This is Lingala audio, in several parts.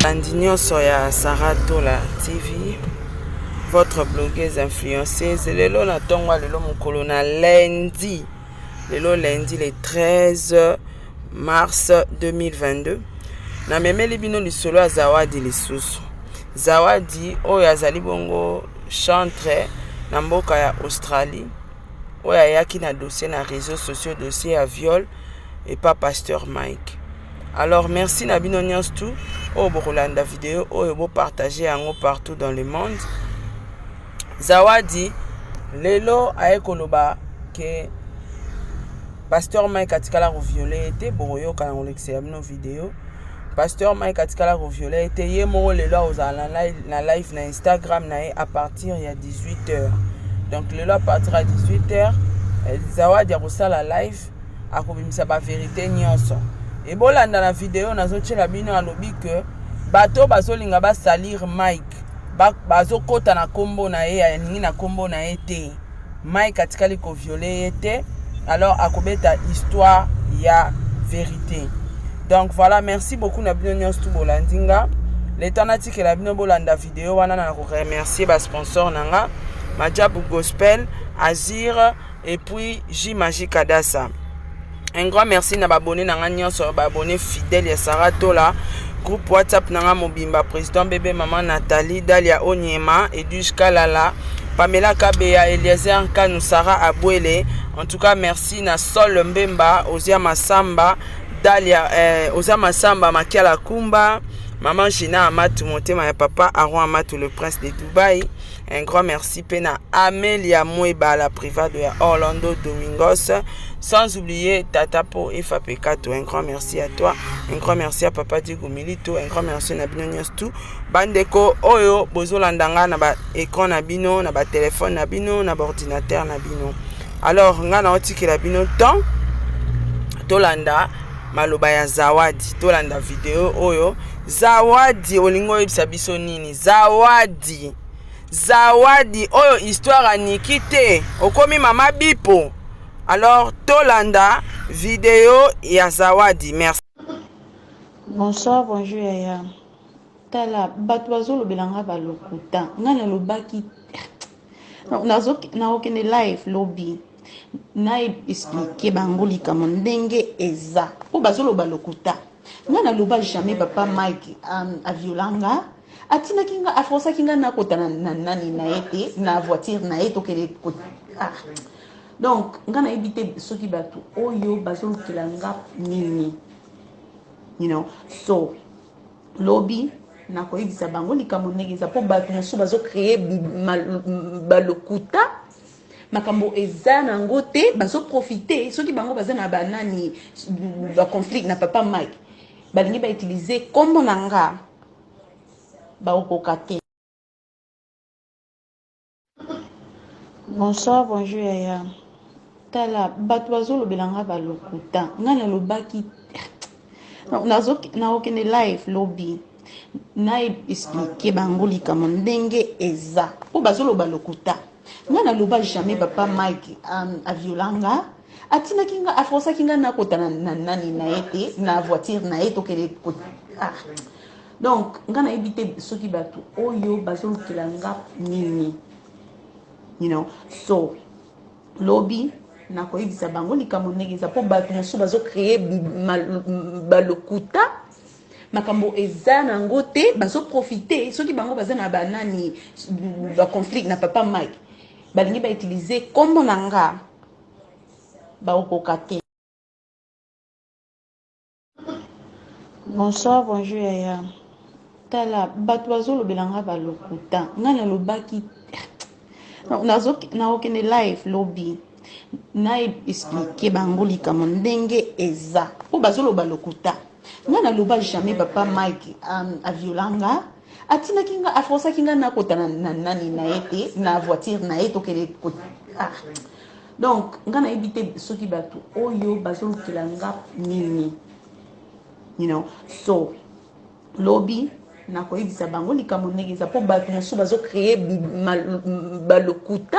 Balandi nyonso ya Sarah Tola TV, votre blogueuse influenceuse. Lelo na ntongo ya lelo mokolo na lundi, lelo lundi le 13 mars 2022, namemeli bino lisolo ya Zawadi lisusu. Zawadi oyo azali bongo chantre na mboka ya Australie, oyo ayaki na dossier na réseaux sociaux, dossier ya viol epa pasteur Mike. Alors merci na bino nyonso tout oyo bokolanda video oyo, bopartage yango partout dans le monde. Zawadi lelo aye koloba ke pasteur Mike atikala koviole ye te. Bokoyoka na kolekisela bino video. Pasteur Mike atikala koviole ye te. Ye moko lelo akozala na live na Instagram na ye à partir ya 18 heures. Donc lelo à partir ya 18 heures, Zawadi akosala live, akobimisa baverité nyonso. Ebolanda na video nazotiela bino. Alobi ke bato bazolinga basalir Mike, bazokɔta na nkombo na ye, alingi na nkombo na ye te. Mike atikali koviole ye te. Alors akobeta histoire ya vérité. Donc voilà, merci beaucoup na bino nyonso tu bolandi nga. Leta natikela bino bolanda video wana. Na koremercier basponsor na nga, Majabu Gospel, Azir et puis J Magique Adasa. Un grand merci na baabonné na nga nyonso, baabonné fidèle ya Sarah Tola, groupe WhatsApp na nga mobimba, président bébé, maman Nathalie, Dalia Onyema, Eduge Kalala, Pamela Kabeya, Eliezer Kanu, Sarah Abwele. En tout cas merci na Sol Mbemba, Ozia Masamba, Dalia, Ozia Masamba, Makiala Kumba, maman Gina Amatu, motema ya papa Aron Amatu, le prince de Dubaï. Un grand merci mpe na Amelia Mweba, la privado ya Orlando Domingos, sans oublier Tata Po Efa Pekato. Un grand merci à toi, un grand merci à papa Diego Milito, un grand merci na bino nyonso tu bandeko oyo bozolanda nga na baécran na bino, na batelefone na bino, na baordinateur na bino. Alors nga na otikela bino temps, tolanda maloba ya Zawadi, tolanda video oyo. Zawadi, olingi oyebisa biso nini? Zawadi, Zawadi oyo histoire aniki te, okomi mama bipo. Alors tolanda video ya Zawadi. Merci. Bonsoir, bonjour yaya. Tala, bato bazolobela nga balokuta. Nga nalobaki nakokende live lobi, na expliquer bango likambo ndenge eza, mpo bazoloba lokuta. Nga naloba jamais papa Mike aviola nga, atindaki nga, aforçaki nga nakota na nani na ye te, na voiture na ye, tokende. Ah. Donc nga nayebi te soki bato oyo bazolukela nga nini. So lobi nakoyebisa bango likambo ndenge eza, mpo bato mosusu bazocréer balokuta, makambo eza nango te, bazoprofite. Soki bango baza na banani, baconflit na papa Mike, balingi bautiliser nkombo na nga, bakokoka te. Bonsoir, bonjour yaya. Tala, bato bazolobela nga balokuta. Nga nalobaki nakokende live lobi, na expliquer bango likambo ndenge eza, mpo bazoloba lokuta. Nga naloba jamais papa Mike aviola nga, atindaki nga, aforçaki nga nakota na nani na ye te, na voiture na ye, tokende. Ah. Donc nga nayebi te soki bato oyo bazolukela nga nini. So lobi nakoyebisa bango likambo ndenge eza, mpo bato mosusu bazocréer balokuta, makambo eza nango te, bazoprofite. Soki bango baza na banani, baconflit na papa Mike, balingi bautiliser nkombo na nga, bakokoka te. Bonsoir, bonjour yaya. Tala, bato bazolobela nga balokuta. Nga nalobaki nakokende live lobi, na expliquer bango likambo ndenge eza, mpo bazoloba lokuta. Nga naloba jamais papa Mike aviola nga, atindaki nga, aforçaki nga nakota na nani na ye te, na voiture na ye, tokende. Ah. Donc nga nayebi te soki bato oyo bazolukela nga nini. So lobi nakoyebisa bango likambo ndenge eza, mpo bato mosusu bazocréer balokuta,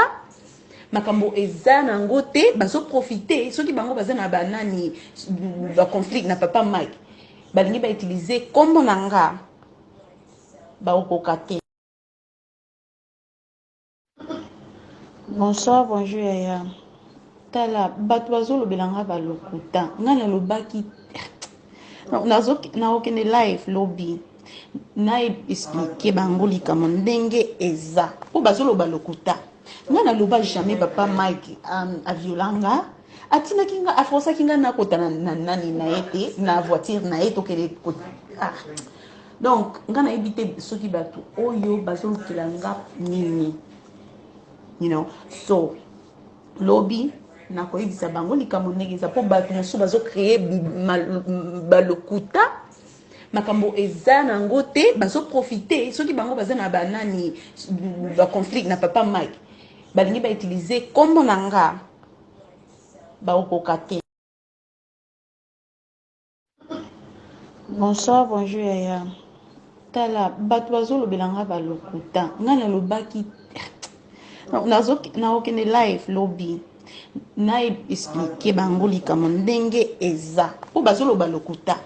makambo eza nango te, bazoprofite. Soki bango baza na banani, baconflit na papa Mike, balingi bautiliser nkombo na nga. Bakokoka te. Bonsoir, bonjour yaya. Tala, bato bazolobela nga balokuta. Nga nalobaki nakokende live lobi na explike bango likambo ndenge eza mpo bazoloba lokuta. Nga naloba jamais papa Mike aviola nga, atindaki nga, aforçaki nga nakota na nani na ye te, na voiture na ye tokende. Ah. Donc nga nayebi te soki bato oyo bazolukela nga nini. So lobi nakoyebisa bango likambo ndenge eza, mpo bato mosusu bazocréer balokuta, makambo eza nango te, bazoprofiter. Soki bango baza na banani, baconflit na papa Mike, balingi bautiliser nkombo na nga, bakokoka te. Bonsoir, bonjour yaya. Tala, bato bazolobela nga balokuta. Nga nalobaki nakokende live lobi na explike bango likambo ndenge eza, mpo bazoloba lokuta.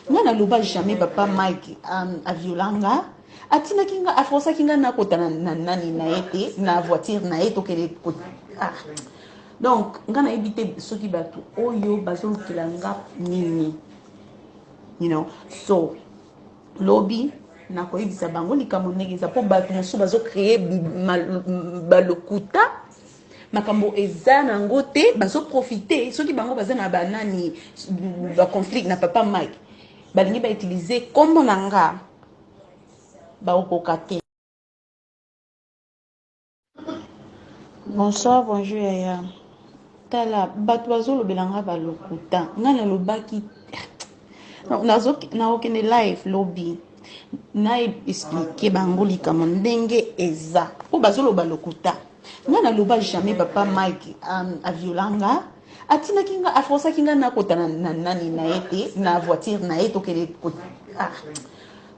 Nga naloba jamais papa Mike aviola nga, atindaki nga, aforçaki nga nakota na nani na ye te, na voiture na ye tokende. Ah. Donc nga nayebi te soki bato oyo bazolukela nga nini. So lobi nakoyebisa bango likambo ndenge eza, mpo bato mosusu bazocréer balokuta, makambo eza nango te, bazoprofiter. Soki bango baza na banani, baconflit na papa Mike, balingi bautiliser nkombo na nga, bakokoka te. Bonsoir, bonjour yaya. Tala, bato bazolobela nga balokuta. Nga nalobaki nakokende live lobi na explike bango likambo ndenge eza, mpo bazoloba lokuta. Nga naloba jamais papa Mike aviola nga, atindaki nga, aforçaki nga nakota na nani na ye te, na voiture na ye tokende. Ah.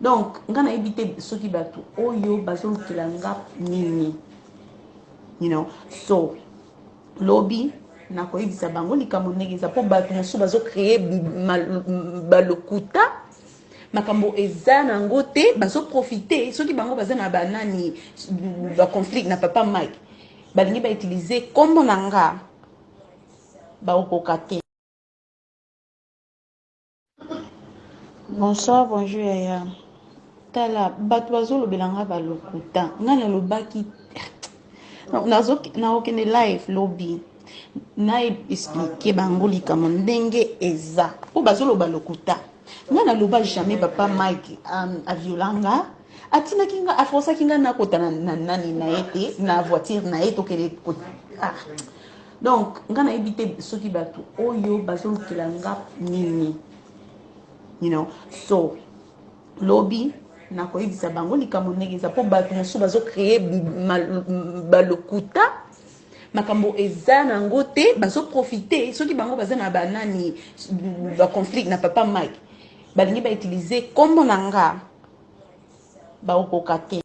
Donc nga nayebi te soki bato oyo bazolukela nga nini. So lobi nakoyebisa bango likambo ndenge eza, mpo bato mosusu bazocréer balokuta, makambo eza nango te, bazoprofiter. Soki bango baza na banani, baconflit na papa Mike, balingi bautiliser nkombo na nga, bakokoka te. Bonsoir, bonjour yaya. Tala, bato bazolobela nga balokuta. Nga nalobaki nakokende live lobi na explike bango likambo ndenge eza, mpo bazoloba lokuta. Nga naloba jamais papa Mike aviola nga, atindaki nga, aforçaki nga nakota na nani na ye te, na voiture na ye tokende. Ah. Donc nga nayebi te soki bato oyo bazolukela nga nini. So lobi nakoyebisa bango likambo ndenge eza, mpo bato mosusu bazocréer balokuta, makambo eza nango te, bazoprofiter. Soki bango baza na banani, baconflit na papa Mike, balingi bautiliser nkombo na nga, bakokoka te.